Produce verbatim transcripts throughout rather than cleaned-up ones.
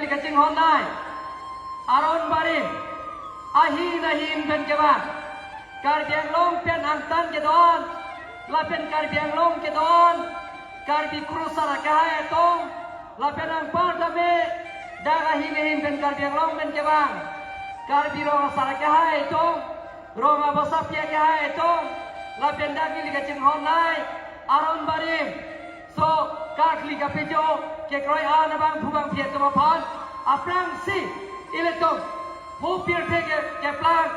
kachinghon nai aron barim ahin ahin pen kevang, Karbi Anglong pen angtan kedo-an lapen Karbi Anglong kedo-an, Karbi Kro Sar Akehai atum lapen anparta me dak ahin ahin pen Karbi Anglong pen kevang, Karbi Rong Asar Akehai atum, Rong Abasapi Akehai atum, lapen dak neli kachinghon nai aron barim, so karkli kapejo kekroi an abangphu bangphi atum aphan aphrangsi ilitum hu pirthe ke keplang,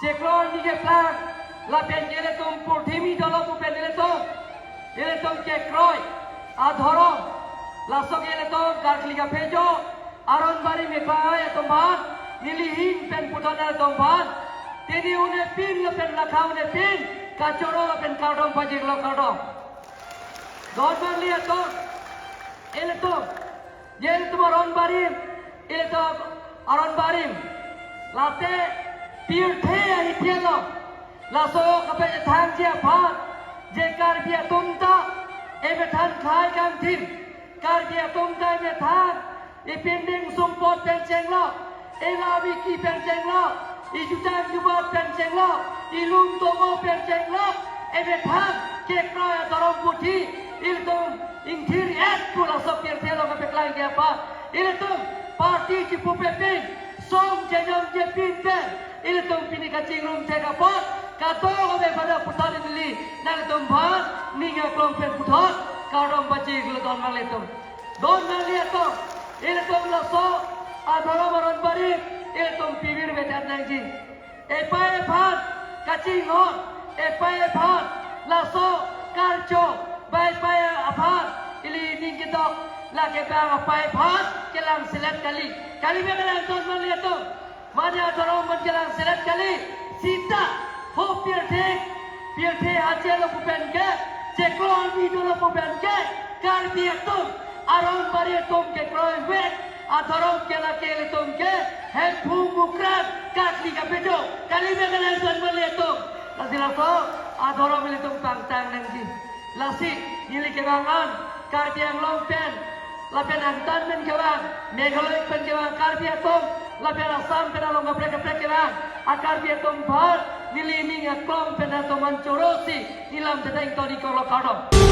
chiklo arni keplang, lapen ke ilitum purthimi dolo pu pen ilitum, ilitum kekroi adhorom, laso ke ilitum karkli kapejo aron barim kekroi atum aphan, neli ahin pen puthot atum aphan, tini un-epin lapen lakha un-epin kachoro lapen kardom pajirlo, kardom. Don mangli atum, ilitum, ilitum aron barim, ilitum aron barim, late pirthe ahiphialo. Laso kapachethangji aphan, je Karbi atum ta emethan khei kangthim, Karbi atum ta emethan, ipinding sumpot pen chenglo, ilam iki pen chenglo, ijutang jubat pen chenglo, ilum tomo pen chenglo, emethan kekroi adhorom puthi ilitum ingthir-et pu laso pirthe along kapeklangji aphan, ilitum party chipupe pin, song chejong chepin pen, ilitum pini kachingrum thek apot, kadokave pada puthot neli nanglitum aphan ning aklong pen puthot kardom pajirlo, don mangli atum. Don mangli atum, ilitum laso adhorom aron barim ilitum pivirve det nangji. Epei ephan kachinghon, epei ephan laso karcho, bai pai aphan ili ning kedok, lake bang apei aphan kelang selet kali. Kali be kelang, don mangli atum. Mane adhorom aphan kelang selet kali. Sita ho pirthe, pirthe ache lo pu pen ke, chiklo arni dolo pu pen ke, Karbi atum aron barim atum kekroivek adhorom ke lake ilitum ke hemphu mukran karkli kapejo. Kali be kelang, don mangli atum. Lasi laso adhorom ilitum pangtang nangji. Lasi neli kevang an, Karbi Anglong pen, lapen angtan pen kevang, Meghalaya pen kevang Karbi atum, lapen Assam pen along kaprek kaprek kevang a-Karbi atum aphan neli ning aklong pen atum an chorosi neli lam tedeng toni kolo, kardom.